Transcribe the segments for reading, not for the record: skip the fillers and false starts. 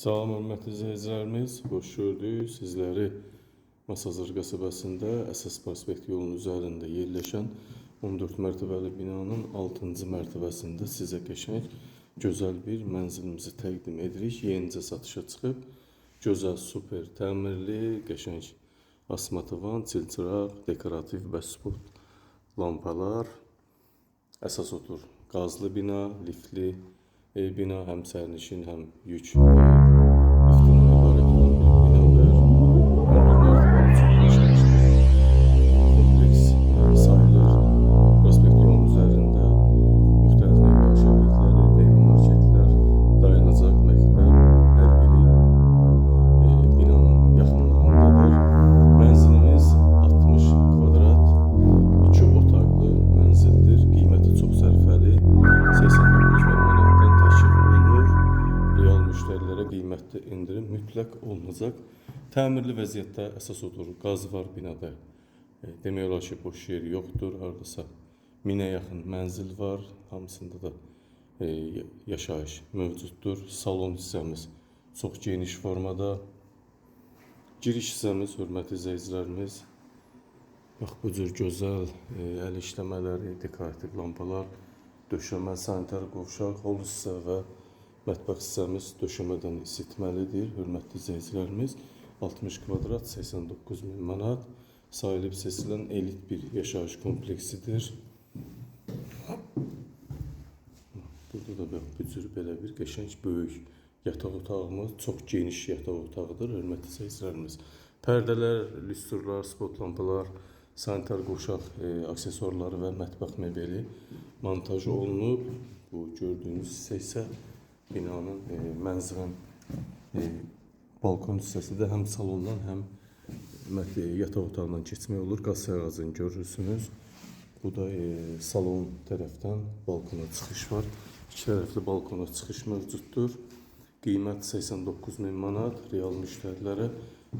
Salam hörmətli izləyicilərimiz, xoş gördük sizləri. Masazır qəsəbəsində əsas prospekt yolunun üzərində yerləşən 14 mərtəbəli binanın 6-cı mərtəbəsində sizə qəşəng, gözəl bir mənzilimizi təqdim edirik. Yenicə satışa çıxıb, gözəl, super təmirli, qəşəng asma tavan, çilçıraq, dekorativ və spot lampalar. Əsas otur qazlı bina, liftli bina, həm sərnişin, həm yük liftindən ibarət olan bir binadır. 14 mərtəbəli çox qəşəng kompleks sayılır. Prospekt yolunun üzərində müxtəlif növ yaşayış obyektləri, mega marketlər, dayanacaq, məktəb, hər biri binanın yaxınlığındadır. Mənzilimiz 60 kvadrat, 2 otaqlı mənzildir. Qiyməti çox sərfəli, 89 min manatdan təklif olunur. Real müştərilərə qiymətli endirim mütləq olunacaq. Təmirli vəziyyətdə əsas odur, qaz var binada. Demək olar ki, boş yer yoxdur. Hardasa 1000-ə yaxın mənzil var. Hamısında da yaşayış mövcuddur. Salon hissəmiz çox geniş formada. Giriş hissəmiz, hörmətli izləyicilərimiz, bax bu cür gözəl əl işləmələri, dekorativ lampalar, döşəmə, sanitar qovşaq, hol hissə və mətbəx hissəmiz döşəmədən isitməlidir. Hörmətli izləyicilərimiz, 60 kvadrat 89 min manat sayılıb seçilən elit bir yaşayış kompleksidir. Burada da bax bu cür belə bir qəşəng böyük yataq otağımız, çox geniş yataq otağıdır, hörmətli izləyicilərimiz. Pərdələr, lüstrlar, spot lampalar, sanitar qovşaq aksesuarları və mətbəx mebeli montaj olunub. Bu gördüyünüz hissə isə binanın, mənzilin balkon hissəsidir. Həm salondan, həm yataq otağından keçmək olur. Qaz sayğacını görürsünüz. Bu da salon tərəfdən balkona çıxış var. İki tərəfli balkona çıxış mövcuddur. Qiymət 89 min manat. Real müştərilərə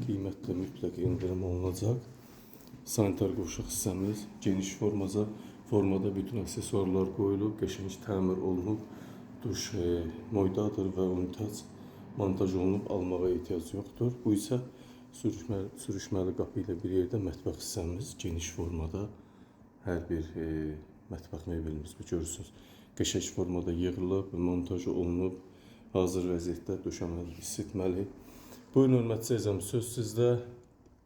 qiymətdə mütləq endirim olunacaq. Sanitar qovşaq hissəmiz geniş formada bütün aksesuarlar qoyulub, qəşəng təmir olunub. Duş moydadır və unitaz montaj olunub, almağa ehtiyac yoxdur. Bu isə sürüşməli qapı ilə bir yerdə mətbəx hissəmiz geniş formada. Hər bir mətbəx mebelimiz bu görürsünüz. Qəşəng formada yığılıb, montaj olunub, hazır vəziyyətdə döşəməli, isitməli. Buyurun, hörmətli izləyicilər, söz sizdə.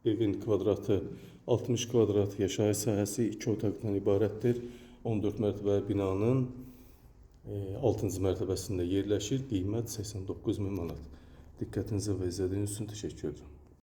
Evin kvadratı 60 kvadrat, yaşayış sahəsi 2 otaqdan ibarətdir. 14 mərtəbəli binanın 6-cı mərtəbəsində yerləşir. Qiymət 89 min manat. Diqqətinizə və izlədiyiniz üçün təşəkkür edirəm.